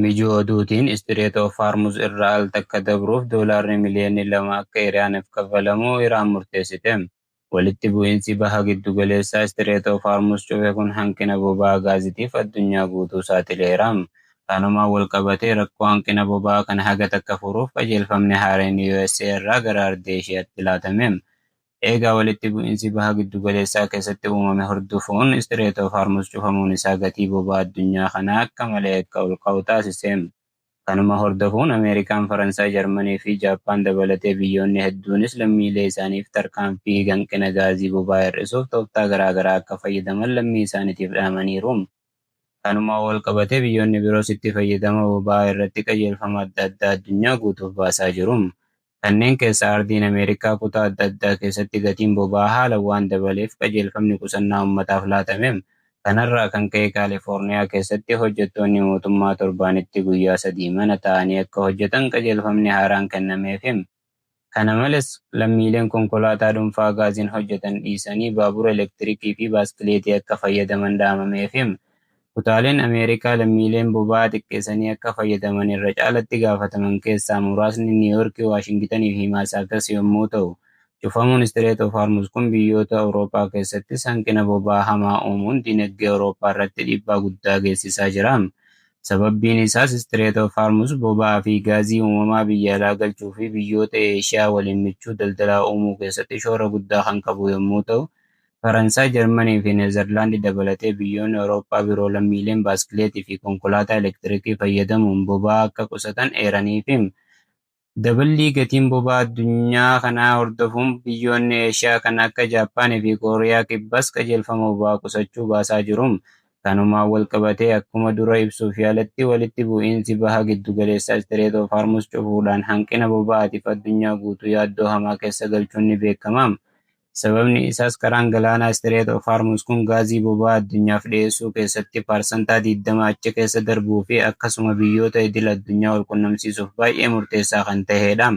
Mijuu oduutiin Strait of Hormuz irraa al takka dabruuf doolaarri miliyoonni 2 akka Iraaniif kaffalamu Iraan murteessite. Walitti bu'iinsi baha giddu galeessaa Strait of Hormuz cufe kun hanqina boba'aa gaazitiif addunyaa guutuu saaxileera. Kanumaan wal qabatee rakkoo hanqina boba'aa kana haga takka furuuf qajeelfamni haaraan USA irraa gara ardii Eeshiyaatti laatame. Eegaa walitti bu'iinsi baha giddu galeessaa keessatti uumame hordofuun Strait of Hormuz cufamuun isaa gatii boba'aa addunyaa kanaa akka malee akka ol ka'u taasise. Kanuma hordofuun Ameerikaan, Faransaay, Jarmanii fi Jaappaan dabalatee biyyoonni hedduunis lammiilee isaaniif tarkaanfii hanqina gaazii boba'aa hir'isuuf tooftaa garaagaraa akka fayyadaman lammii isaaniitiif dhaamaniiru. Kanumaan wal qabatee biyyoonni biroos itti fayyadama boba'aa irratti qajeelfama adda addaa addunyaa guutuuf baasaa jiru. Kanneen keessaa ardiin Ameerikaa kutaa adda addaa keessatti gatiin boba'aa haalaan waan dabaleef qajeelfamni qusannaa uummataaf laatame. Kanarraa kan ka'e Kaalifoorniyaa keessatti hojjettoonni mootummaa torbaanitti guyyaa 3 mana taa'anii akka hojjetan qajeelfamni haaraan kennameefi. Kana malees lammiileen konkolaataa dhuunfaa gaaziin hojjetan dhiisanii baabura elektirikii fi baaskileetii akka fayyadaman dhaamameefi. Kutaaleen Ameerikaa lammiileen boba'aa xiqqeessanii akka fayyadaman irra caalatti gaafataman keessaa muraasni Niiwuyoork, Waashingitanii fi Masaachusetts yommuu ta'u, cufamuun Strait of Hormuz kun biyyoota Awurooppaa keessattis hanqina boba'aa hamaa uumuun dinagdee Awurooppaa irratti dhiibbaa guddaa geessisaa jira. Sababbiin isaas Strait of Hormuz boba'aa fi gaazii uumamaa biyya alaa galchuu fi biyyoota Eeshiyaa waliin michuu daldalaa uumuu keessatti shoora guddaa kan qabu yommuu ta'u, Faransaay, Jarmanii fi Neezerlaand dabalatee biyyoonni Awurooppaa biroo lammiileen baaskileetii fi konkolaataa elektirikii fayyadamuun boba'aa akka qusatan eeraniifi. Daballii gatiin boba'aa addunyaa kanaa hordofuun biyyoonni Eeshiyaa kan akka Jaappaanii fi Kooriyaa Kibbaas qajeelfama boba'aa qusachuu baasaa jiru. Kanumaan wal qabatee akkuma dura ibsuuf yaaletti walitti bu'iinsi baha giddu galeessaa Strait of Hormuz cufuudhaan hanqina boba'aatiif addunyaa guutuu yaaddoo hamaa keessa galchuun ni beekama. Sababni isaas karaan galaanaa Strait of Hormuz kun gaazii boba'aa addunyaaf dhiyeessuu keessatti parsantaa 20 achi keessa darbuu fi akkasuma biyyoota idil addunyaa wal qunnamsiisuuf baay'ee murteessaa kan ta'edha.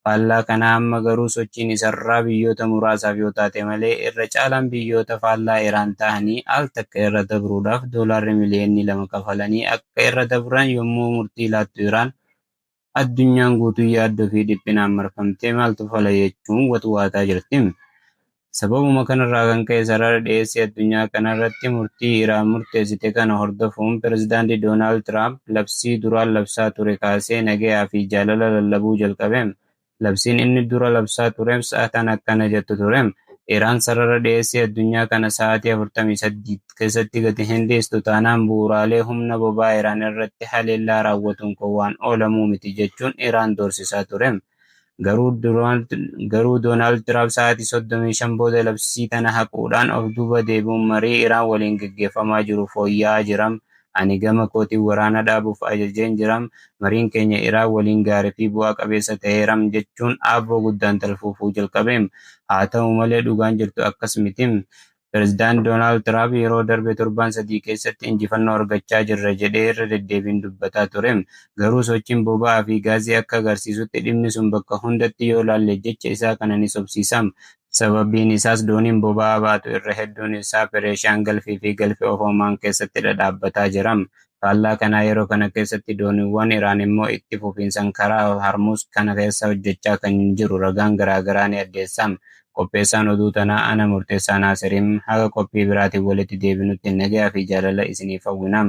Faallaa kanaa amma garuu sochiin isarraa biyyoota muraasaaf yoo taate malee irra caalaan biyyoota faallaa Iraan ta'anii al takka irra dabruudhaaf doolaarri miliyoonni 2 kafalanii akka irra dabran yommuu murtii laattu Iraan addunyaan guutuun yaaddoo fi dhiphinaan marfamtee maaltu fala jechuun watwaataa jirti. Sababuma kanarraa kan ka'e sarara dhiyeessii addunyaa kanarratti murtii Iraan murteessite kana hordofuun Pireezidaantii Doonaald Tiraamp labsii duraan labsaa ture kaasee nagayaa fi jaalala lallabuu jalqabe. Labsiin inni dura labsaa tures tan akkana jettu ture. Iraan sarara dhiyeessii addunyaa kana sa'aatii 48 keessatti gadi hin dhiistu taanaan bu'uuraalee humna boba'aa Iraan irratti haleellaa raawwatuun kun waan oolamuu miti jechuun Iraan doorsisaa ture. Garuu Doonaald Tiraamp sa'aatii 35 booda labsii tana haquudhaan of duuba deebi'uun marii Iraan waliin gaggeeffamaa jiru fooyya'aa jira. Ani gama kootiin waraana dhaabuuf ajajeen jira. Mariin keenya Iraan waliin gaarii fi bu'aa qabeessa ta'eera jechuun aabboo guddaan talfuufuu jalqabe. Haa ta'u malee dhugaan jirtu akkas miti. Pireezidaant Doonaald Tiraamp yeroo darbe torban 3 keessatti injifannoo argachaa jirra jedhee irra deddeebiin dubbataa ture. Garuu sochiin boba'aa fi gaazii akka agarsiisutti dhimmi sun bakka hundatti yoo ilaalle jecha isaa kana ni sobsiisa. Sababbiin isaas dooniin boba'aa baatu irra hedduun isaa Pereeshaan Galfii fi Galfii of Omaan keessatti dhadhaabbataa jira. Faallaa kanaa yeroo kana keessatti dooniiwwan Iraan immoo itti fufiinsaan karaa Hormuz kana keessa hojjechaa kan jiru ragaan garaagaraa ni addeessa. Qopheessaan oduu tanaa ana Murteessaa Naasiriin haga qophii biraatiin walitti deebinutti nagayaa fi jaalala isiniif hawwina.